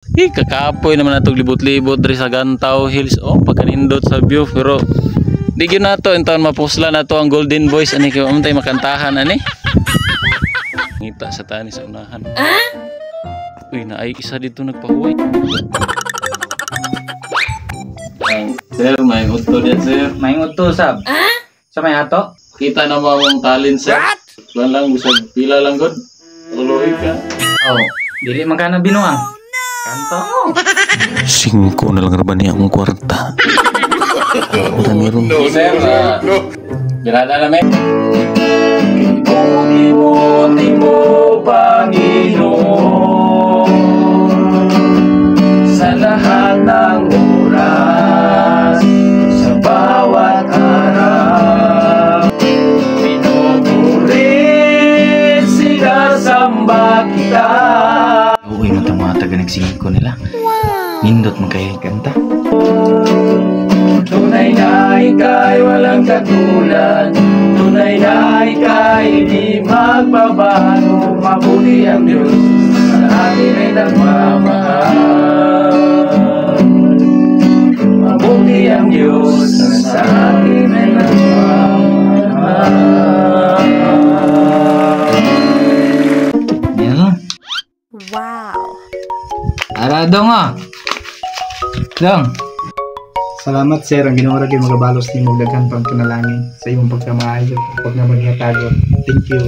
Eh, kakapoy naman natong libot-libot diri sa Gantao Hills. Oh, pagkanindot sa view, pero di gyud nato intawn mapusla na to ang golden voice ani kay tayo makantahan ani. Ngita sa tani sa unahan. Uy, naay isa dito nagpahuway. Ang, sir, may utto diyan, sir. May udto sab. Sa may ato? Kita na mo ang talent, sir. Kuan lang, bisag pila lang god. Tuloy ka. Oh, dili man ka na binuang. Kanto mo. Singko na lang ra ba niya akong kwarta? Wala meron. Sir, birada na me. Buti mo, Panginoon, sa lahat ng oras, sa bawat araw. Pinupuri, sinasamba kita. Uy, man mga taga nagsingko nila. Nindot man kay kanta. Tunay na ika'y walang katulad. Tunay na ika'y di magbabago. Mabuti ang Diyos, sa atin ay nagmamahal. Mabuti ang Diyos, sa atin ay nagmamahal. Yan lang. Wow. Ara dong ah. Dong. Salamat, sir, ang Ginoo ra gyud magabalos nimo og daghan pang panalangin sa imong pagkamaayo ug pagmamaghatagon. Thank you.